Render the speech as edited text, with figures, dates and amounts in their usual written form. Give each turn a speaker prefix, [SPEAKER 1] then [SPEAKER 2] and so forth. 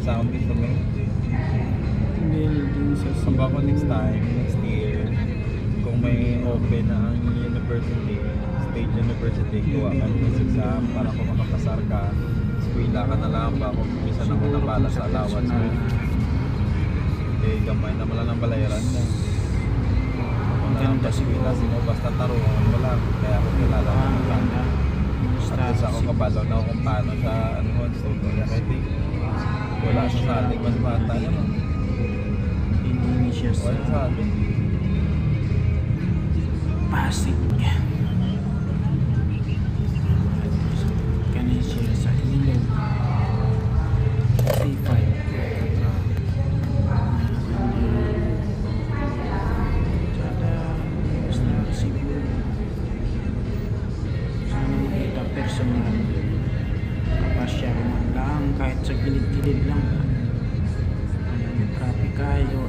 [SPEAKER 1] Sa akong resume.
[SPEAKER 2] Building sa
[SPEAKER 1] Sa bako next time, next year, kung may open na ang university, state university, kuha ka ng exam para kung makapasar ka, eskwela ka na lang ba kung bisan ako
[SPEAKER 2] Siguro
[SPEAKER 1] nabala
[SPEAKER 2] kung
[SPEAKER 1] sa allowance mo.
[SPEAKER 2] Personal.
[SPEAKER 1] Eh, gamay na lang ng balayaran mo. Ako na lang
[SPEAKER 2] Ganda
[SPEAKER 1] eskwela,
[SPEAKER 2] siguro.
[SPEAKER 1] sino basta tarungan mo lang. Kaya ako kilala
[SPEAKER 2] Ah,
[SPEAKER 1] ko
[SPEAKER 2] ang
[SPEAKER 1] lang.
[SPEAKER 2] ganda.
[SPEAKER 1] At least ako kabalo na ako kung paano siya, ano, so, kaya kahit di, wala sa salig, mas bata niya mo.
[SPEAKER 2] Hindi siya sa
[SPEAKER 1] Wala sa salig.
[SPEAKER 2] Pasig. Kani siya sa ilog. C5. Tsada, basta Cebu. Sana makita personal. Kapasya man lang, kahit sa gilid-gilid lang. Ayan, traffic kayo.